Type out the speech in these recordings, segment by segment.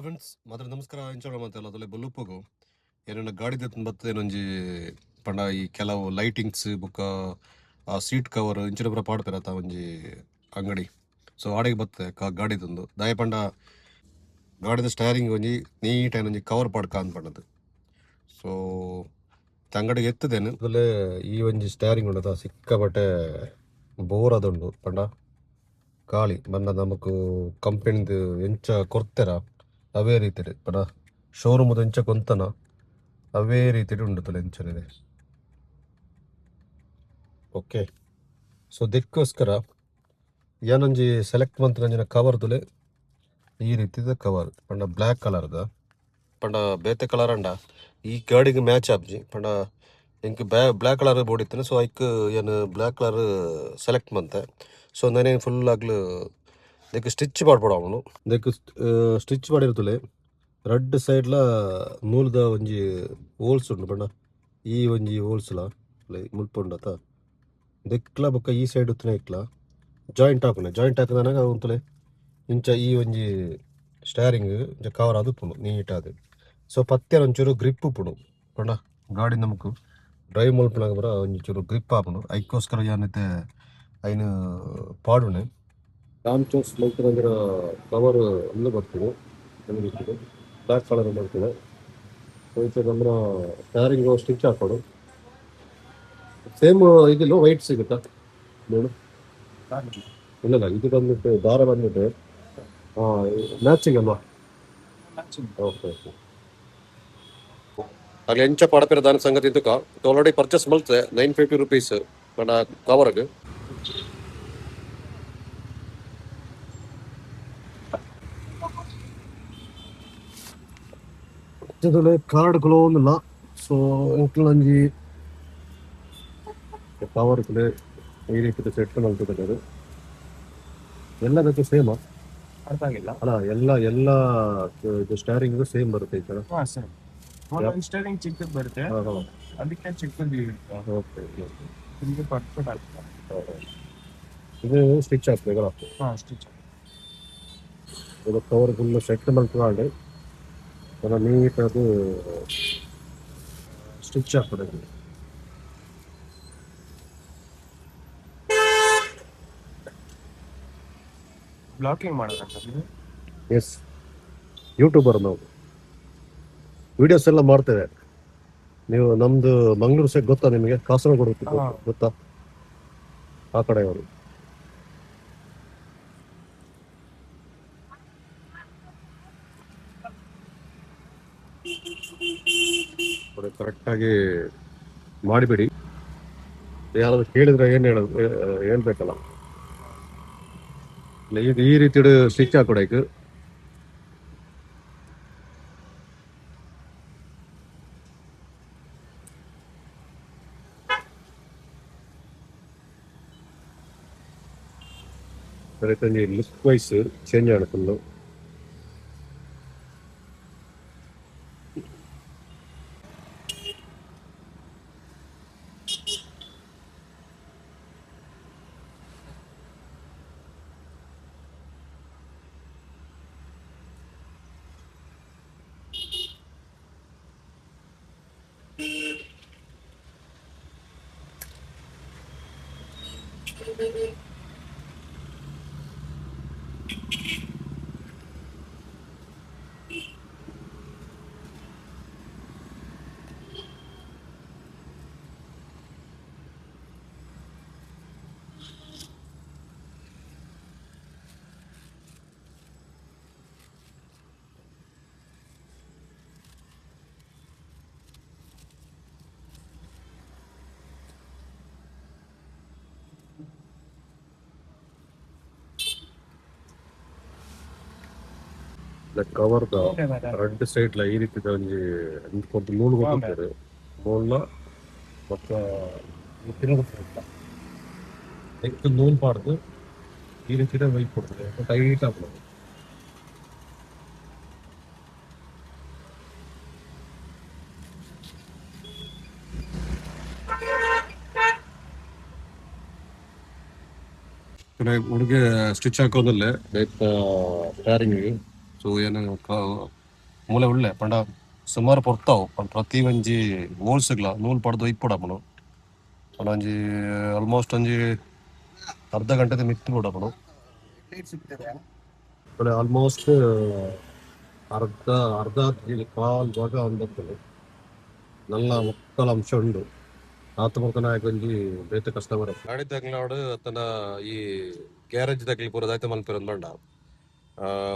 Friends, ಮಾತ್ರ ನಮಸ್ಕಾರ. ಇಂಚೋಣ ಮಾತೆಲ್ಲ ಅದಲ್ಲೇ ಬೊಲ್ಲುಪ್ಪಗು ಏನನ್ನ ಗಾಡಿ ಬರ್ತದೆ ಒಂಜಿ ಪಂಡ ಈ ಕೆಲವು ಲೈಟಿಂಗ್ಸ್ ಬೊಕ್ಕ ಆ ಸೀಟ್ ಕವರ್ ಇಂಚಿನ ಪೂರ ಪಾಡ್ಪೆರ್ ಅತ ಒಂಜಿ ಅಂಗಡಿ. ಸೊ ಆಡೆಗ್ ಬತ್ತೆ ಗಾಡಿ ತಂದು ದಾಯ ಪಂಡ ಗಾಡಿದ ಸ್ಟೈರಿಂಗ್ ಒಂಜಿ ನೀಟ್ ಒಂಜಿ ಕವರ್ ಪಾಡ್ಕ ಅಂದ್ ಪಂಡದು. ಸೊ ಅಂಗಡಿಗೆ ಎತ್ತದೇನು ಅದಲ್ಲೇ ಈ ಒಂಜಿ ಸ್ಟೈರಿಂಗ್ ಉಂಡದ ಸಿಕ್ಕಾಪಟ್ಟೆ ಬೋರ್ ಅದುಂಡು ಪಂಡ ಖಾಲಿ ಬಂದ ನಮಕ್ ಕಂಪನಿದು ಎಂಚ ಕೊರ್ತೆರ ಅವೇ ರೀತಿಡ್ ಪಂಡ ಶೋರೂಮ್ ಎಂಚ ಕೊಂತನ ಅವೇ ರೀತಿಡ್ ಉಂಡು ತೂಲೆ ಎಂಚನೆ. ಓಕೆ, ಸೊ ದೆಕ್ಕೋಸ್ಕರ ಏನೊಂಜಿ ಸೆಲೆಕ್ಟ್ ಮಂತಿನಂಚಿನ ಕವರ್ ತುಲೆ ಈ ರೀತಿದ ಕವರ್ ಪಂಡ ಬ್ಲ್ಯಾಕ್ ಕಲರ್ದ ಪಂಡ ಬೇತೆ ಕಲರ್ ಅಂಡ ಈ ಗಾಡಿಗೆ ಮ್ಯಾಚ್ ಆಪ್ಜಿ ಪಂಡ ಎಂಕ್ ಬ್ಲ್ಯಾಕ್ ಕಲರ್ ಬೋರ್ಡ್ ಇತ್ತನೆ. ಸೊ ಐಕ್ ಏನು ಬ್ಲ್ಯಾಕ್ ಕಲರ್ ಸೆಲೆಕ್ಟ್ ಮಂತೆ. ಸೊ ನಾನೇನು ಫುಲ್ ಆಗ್ಲು ದೆಕ್ ಸ್ಟಿಚ್ ಪಾಡ್ಪೊಡು ಅವನು ದೆಕ್ ಸ್ಟಿಚ್ ಮಾಡಿರ್ತಲೆ ರಡ್ಡ್ ಸೈಡ್ಲ ನೂಲ್ದ ಒಂಜಿ ಹೋಲ್ಸ್ ಉಂಡು ಪಂಡ ಈ ಒಂಜಿ ಹೋಲ್ಸ್ಲ ಮುಲ್ಪ ಉಂಡತ ದೆಕ್ಲ ಬೊಕ್ಕ ಈ ಸೈಡ್ ಉತ್ತನೆ ಇಕ್ಲ ಜಾಯಿಂಟ್ ಹಾಕುನೆ ಜಾಯಿಂಟ್ ಹಾಕಿದಾಗ ಉಂತುಲೆ ಇಂಚ ಈ ಒಂಜಿ ಸ್ಟೈರಿಂಗ್ ಇಂಚ ಕವರ್ ಆದ್ ಉಪ್ಪುಂಡು ನೀಟ್ ಆದ್. ಸೊ ಪತ್ತೆರ ಒಂಚೂರು ಗ್ರಿಪ್ ಉಪ್ಪುಂಡು ಪಂಡ ಗಾಡಿ ನಮಕ್ ಡ್ರೈವ್ ಮಲ್ಪುನಗ ಪೂರ ಒಂಚೂರು ಗ್ರಿಪ್ ಆಪುಂಡು. ಐಕ್ಕೋಸ್ಕರ ಯಾನೈತೆ ಐನ್ ಪಾಡುನೆ ಲಾಂಚೋಸ್ ಮಲ್ತಿನಂಚಿನ ಕವರ್ ಉಂದು ಬರ್ತದೆ ಬ್ಲ್ಯಾಕ್ ಕಲರ್ ಬರ್ತದೆ. ಸೊ ಇತ್ತೆ ನಮ್ಮ ಸ್ಟೈರಿಂಗ್ ಸ್ಟಿಚ್ ಹಾಕೋಡು ಸೇಮ್ ಇದಿಲ್ಲ ವೈಟ್ ಸಿಗುತ್ತಾ ನೋಡು. ಇಲ್ಲ ಇದು ಬಂದ್ಬಿಟ್ಟು ದಾರ ಬಂದ್ಬಿಟ್ಟು ಮ್ಯಾಚಿಂಗ್ ಅಲ್ವಾ? Okay okay. ಅಲ್ಲಿ ಎಂಚ ಪಾಡಪಿರ ದಾನ ಸಂಗತಿ ಇದ್ದಕ್ಕ ಆಲ್ರೆಡಿ ಪರ್ಚೇಸ್ ಮಲ್ತೆ 950 ರುಪೀಸ್ ಪಂಡ ಕವರ್ಗ್. ಕಾರ್ಡ್ ಒಂದಿಲ್ಲ. ಸೊ ಎಂಕ್ಲಂಜಿ ಕವರ್ ಈ ರೀತಿ ಸೆಟ್ ಮಲ್ತುಂಡು. ಎಲ್ಲ ಬೇಕು ಸೇಮ್ ಅರ್ಥ ಆಗಿಲ್ಲ ಅಲ್ಲ, ಎಲ್ಲ ಎಲ್ಲ ಇದು ಸ್ಟೈರಿಂಗ್ ಸೇಮ್ ಬರುತ್ತೆ ಈ ತರ. ಹಾ ಸರ್, ಒಂದೊಂದು ಸ್ಟೈರಿಂಗ್ ಚಿಕ್ಕದು ಬರುತ್ತೆ, ಅದಕ್ಕೆ ಚಿಕ್ಕದು. ಓಕೆ, ನಿಮಗೆ ಪರ್ಫೆಕ್ಟ್ ಆಗ್ತದೆ. ಇದು ಸ್ಟಿಚ್ ಹಾಕ್ಬೇಕಲ್ಲ? ಹಾ, ಸ್ಟಿಚ್. ಇದು ಕವರ್ ಫುಲ್ ಸೆಟ್ ಮಲ್ತ್ಕೊಂಡು ನೀಟ್ ಅದು ಸ್ಟಿಚ್ ಹಾಕ್ಬಿಡೋದು. ಬ್ಲಾಕಿಂಗ್ ಮಾಡೋದಂತ? ಎಸ್, ಯೂಟ್ಯೂಬರ್ ನಾವು ವಿಡಿಯೋಸ್ ಎಲ್ಲ ಮಾಡ್ತೇವೆ. ನೀವು ನಮ್ದು ಮಂಗಳೂರು ಸೈಡ್ ಗೊತ್ತಾ ನಿಮಗೆ? ಕಾಸರಗೋಡು ಗೊತ್ತಾ? ಆ ಕಡೆಯವರು. ಕರೆಕ್ಟಾಗಿ ಮಾಡಿಬಿಡಿ. ಯಾರಾದ್ರೂ ಕೇಳಿದ್ರೆ ಏನು ಹೇಳ ಹೇಳ್ಬೇಕಲ್ಲ. ಇದು ಈ ರೀತಿ ಸ್ಟಿಚ್ ಹಾಕೊಡಕ್ಕೆ ಲುಕ್ ವೈಸ್ ಚೇಂಜ್ ಆಡ ಫುಲ್ಲು. ಕವರ್ದ ರೆಡ್ ಸೈಡ್ಲ ಈ ರೀತಿದ ಒಂಜಿ ಕೊಟ್ಟು ನೂಲು ಕೊಟ್ಟಿರ್ತಾರೆ. ನೂಲ್ನ ಬೊಕ್ಕ ಎಕ್ಕ್ ನೂಲು ಪಾಡ್ದು ಈ ರೀತಿದ ವೈಟ್ ಕೊಡ್ತಾರೆ. ಟೈಟ್ ಆಪುಂಡು. ಉಡುಗೆ ಸ್ಟಿಚ್ ಹಾಕೋದಲ್ಲೇ ಸ್ಟೈರಿಂಗ್. ಸೊ ಏನು ಮೂಲೆ ಉಳ್ಳೆ ಪಂಡ ಸುಮಾರು ಪೊರ್ತಾವು. ಪ್ರತಿ ಒಂಜಿ ಹೋಲ್ಸ್ಗ್ಲ ನೂಲು ಪಡ್ದು ಇಪ್ಪುಡಪುನು. ಪಂಡ ಒಂಜಿ ಆಲ್ಮೋಸ್ಟ್ ಒಂಜಿ ಅರ್ಧ ಗಂಟೆದ ಮಿತ್ತು ಬಿಡಪುನು. ಆಲ್ಮೋಸ್ಟ್ ಅರ್ಧ ಅರ್ಧ ಕಾಲ್ ಭಾಗ ಅಂದತ್ತುಂಡು. ನಲ್ಲ ಮುಕ್ಕಲ ಅಂಶ ಉಂಡು. ಆತ ನಾಯಕ ಒಂಜಿ ಬೇತೆ ಕಸ್ಟಮರ್ ಗಾಡಿ ತಗ್ಲಾಡು ಅತನ ಈ ಗ್ಯಾರೇಜ್ ತಗ್ಲಿ ಪೂರ ದಾಯ್ತ ಮಲ್ಪೆರ್ ಬಂಡ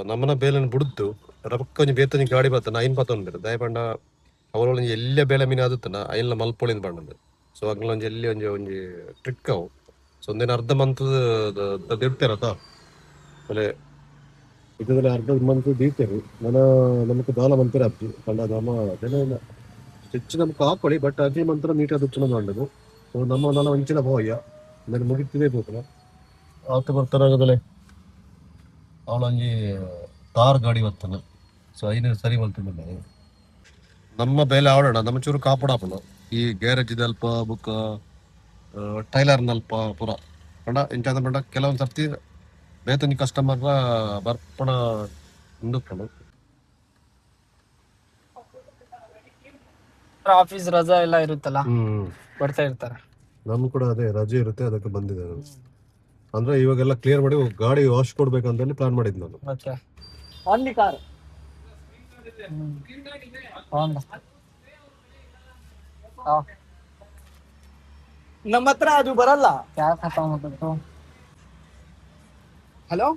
ನಮ್ಮನ ಬೇಲೆನ್ ಬುಡ್ದು ರಬಕ್ಕ ಒಂಜಿ ಬೇತೆ ಒಂಜಿ ಗಾಡಿ ಬತ್ತನ ಐನ್ ಪತ್ತೊಂದು ದಾಯ ಪಂಡ ಅವಳ ಒಂಜಿ ಎಲ್ಲ ಬೇಲೆ ಮೀನು ಆದುತ್ತನ ಐನ್ಲ ಮಲ್ಪೊಳಿಂದ ಬಂಡಂದು. ಸೊ ಅಗ್ಲ ಒಂಜಿ ಎಲ್ಲಿ ಒಂಜಿ ಒಂಜಿ ಟ್ರಿಕ್ ಅವು. ಸೊ ಒಂದೇನು ಅರ್ಧ ಮಂತ್ ದಿಡ್ತೇರತ ಆಮೇಲೆ ಇದರಲ್ಲಿ ಅರ್ಧ ಮಂತ್ ದೀತೇವೆ ನನ ನಮಕ್ ದಾಲ ಮಂತರ ಅಬ್ಜಿ ಪಂಡ ನಮ್ಮ ಜನ ಸ್ಟಿಚ್ ನಮಕ್ ಹಾಕೊಳ್ಳಿ, ಬಟ್ ಅದೇ ಮಂತ್ರ ನೀಟ್ ಅದು ಮಂಡದು. ಸೊ ನಮ್ಮ ನನ ಒಂಚಿನ ಭೋಯ್ಯ ನಾನು ಮುಗಿತಿದೆ ಬೋಕಲ ಆತ ಬರ್ತಾರಾಗದಲೆ ಅವಳೊಂಜಿ ಕಾರ್ ಗಾಡಿ ಬರ್ತಾನೆ. ಸೊ ಐನ ಸರಿ ಮಲ್ತಿದ್ದ ನಮ್ಮ ಬೇಲೆ ಆವಡೋಣ ನಮ್ಮ ಚೂರು ಕಾಪಡಾಪುಂಡು ಈ ಗ್ಯಾರೇಜ್ ಅಲ್ಪ ಬುಕ್ಕ ಟೈಲರ್ನಲ್ಪ ಪೂರ ಪಂಡ ಇಂಚಾದ ಪಂಡ ಕೆಲವೊಂದು ಸರ್ತಿ ಬೇತೊಂಜಿ ಕಸ್ಟಮರ್ ಬರ್ಪಣ ಉಂದುಪ್ಪುಂಡು. ಆಫೀಸ್ ರಜಾ ಎಲ್ಲ ಇರುತ್ತಲ್ಲ, ಬರ್ತಾ ಇರ್ತಾರೆ. ನಮ್ ಕೂಡ ಅದೇ ರಜೆ ಇರುತ್ತೆ, ಅದಕ್ಕೆ ಬಂದಿದೆ ನಾನು. ಅಂದ್ರೆ ಇವಾಗೆಲ್ಲ ಕ್ಲಿಯರ್ ಮಾಡಿ ಗಾಡಿ ವಾಶ್ ಕೊಡ್ಬೇಕಂತ ಹೇಳಿ ಪ್ಲಾನ್ ಮಾಡಿದ್ ನಾನು. Okay, only car. ನಮ್ಮ ಹತ್ರ ಅದು ಬರಲ್ಲ. Hello,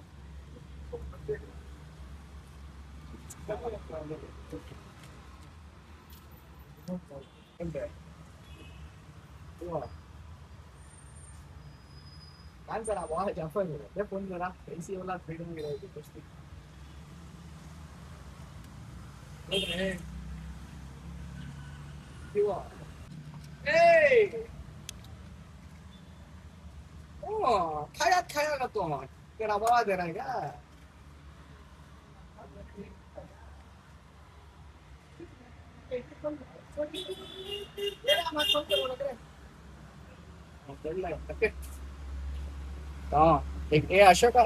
Ashoka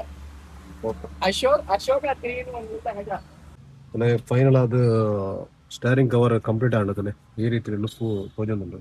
Ashok Ashoka 3 in 1. Final ಅದು ಸ್ಟೇರಿಂಗ್ ಕವರ್ ಕಂಪ್ಲೀಟ್ ಆಂಡತಲೆ ಈ ರೀತಿ ಲುಕ್ ತೋಜೊಂದುಂಡು.